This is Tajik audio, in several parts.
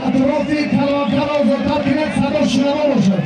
Атрофи калонкаро зудтар кунед, садо шунаво бошад.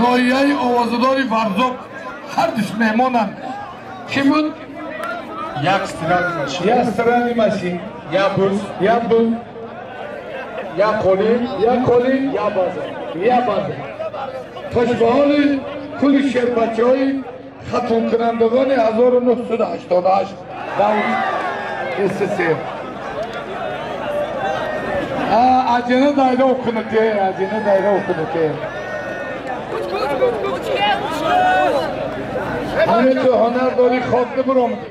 Ноҳияи овозадори Варзоб ҳар душ меҳмонанд. Кӣ буд? Як стиральный машин. Як стиральный машин. Я буз. Я буз. Я қолин. Я қолин. Я база. Я база. Хушбаҳоли кулли шербачаҳои хатмкунандагони 1988 давр СССР. Аҷина дайра окунате, аҷина дайра окунате. Ҳамин ту ҳунар дорӣ, хоб набуромадӣ.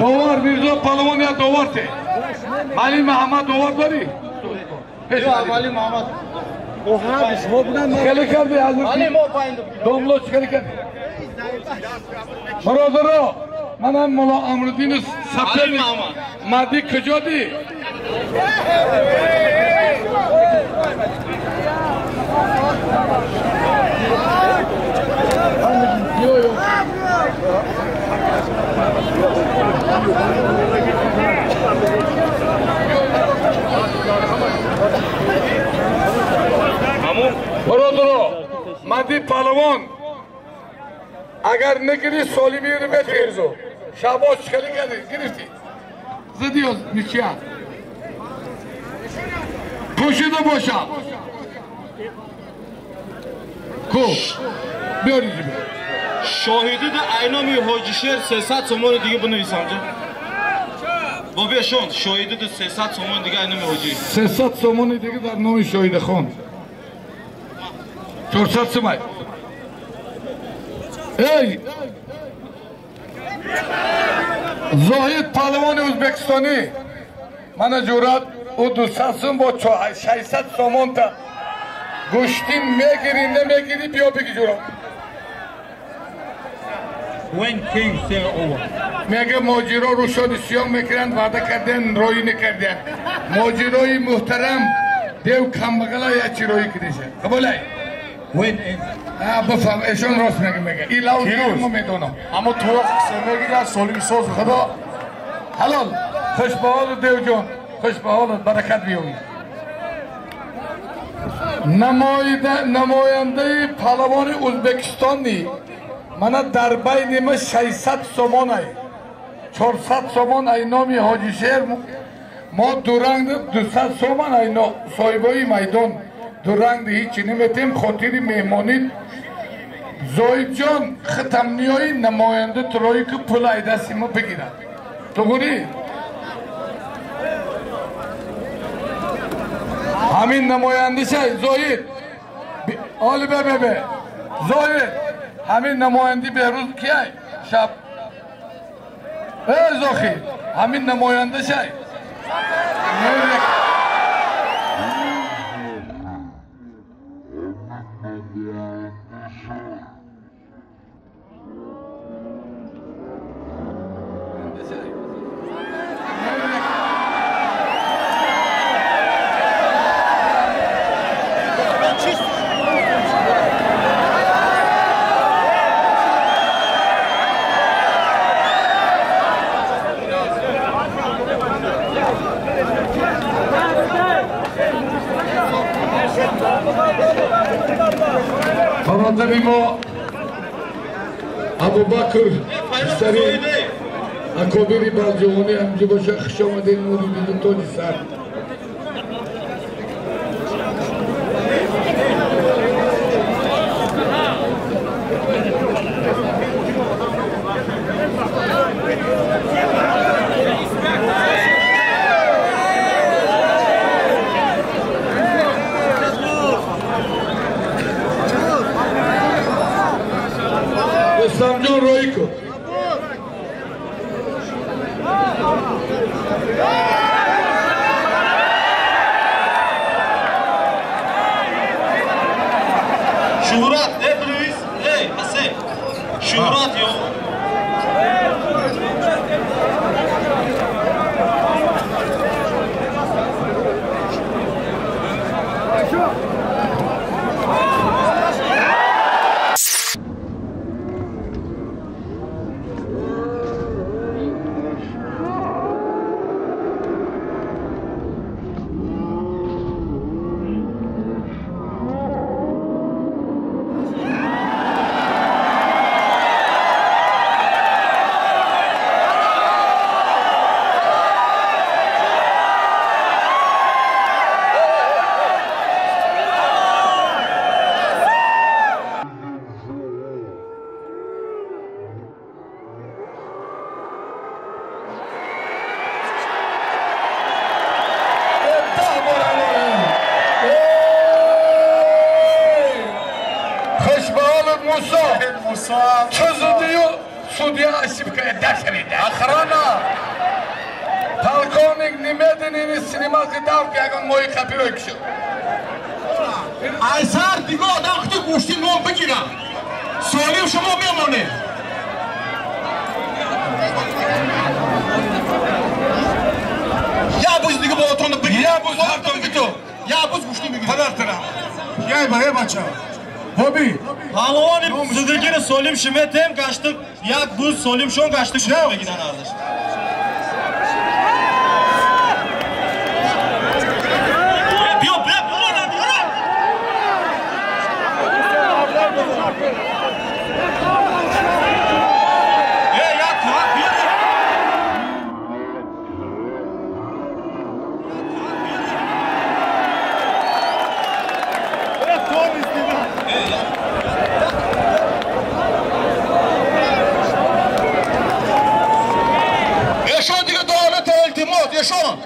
Довар Мирзо Палвон я довар те. Мали Муҳаммад довар дорӣ? Хеле кардӣ домло, чӣ хеле кардӣ? Бародаро, манам Мулло Амруддини Сафарӣ. Мардӣ куҷо дӣ? Бародаро, мардӣ палвон агар нагирӣ солимиро метирзу. Шабоз чӣ хеле кардӣ? Гирифтӣ? Задӣ ничья. Пӯшида бошад. Ку биёрид. Шоҳидида айноми Ҳоҷишер 300 сомони дига бинависам ҷа. Бо бешон шоҳидида 300 сомони дига айноми Ҳоҷи. 300 сомони дига дар номи Шоҳидахон. 400 сомай. Эй! Зоҳид палвони ӯзбекистонӣ. Мана ҷуръат ӯ 200 сум бо 600 сомонта гӯштин мегирӣ намегирӣ биё бигӣ ҷуръат. Мега моҷиро рӯшони сиёҳ мекунанд, ваъда карданд, роӣ накарданд. Моҷирои муҳтарам дев камбағала як чӣ роӣ кидаша. Қабулай? Бифаҳм, эшон рост мега мега. Ин лавз мо медонам. Аммо туроқ се мегирад, солими соз. Худо ҳалол. Хуш ба ҳолат девҷон, хуш ба ҳолат, баракат биёбӣ. Намояндаи палавони Ӯзбекистонӣ мана дар байни ма 600 сомон ай. 400 сомон ай номи Ҳоҷишер, мо дуранг 200 сомон ай соҳибои майдон дуранг ҳичи наметем, хотири меҳмонит. Зоҳидҷон хитам ниёи намоянда турои ки пул ай дасти мо бигирад. Туғурӣ? Ҳамин намояндаша Зоҳид. Оли бе бе бе. Зоҳид ҳамин намоянди Беҳрӯз кияй? Шаб. Эй Зохид, ҳамин намояндаша. Абубакр писари акобири балҷувонӣ ҳамҷо боша. Хуш омадед, нури диду тоҷи сар. Рустамҷон, роҳӣ кун. Шуҳрат, э Луис, эй Ҳасен, Шуҳрат ё Охрана! Полковник немедленно снимал давки, ягон мои копирой кшо. Айсар диго одам хти гӯшти нон бигирам. Солим шумо мемонед. Я буз диго болотонро бигир. Я буз ҳартон бито. Я буз гӯшти бигир. Падартара. Яй ба, эй бача. Боби. Паҳлавони зиддигири солим шиметем гаштик, як буз солим шон гаштик бигиран арзиш. Биё, биё, биё, биё. Э, як як биё. Ешон дига долата илтимос, ешон.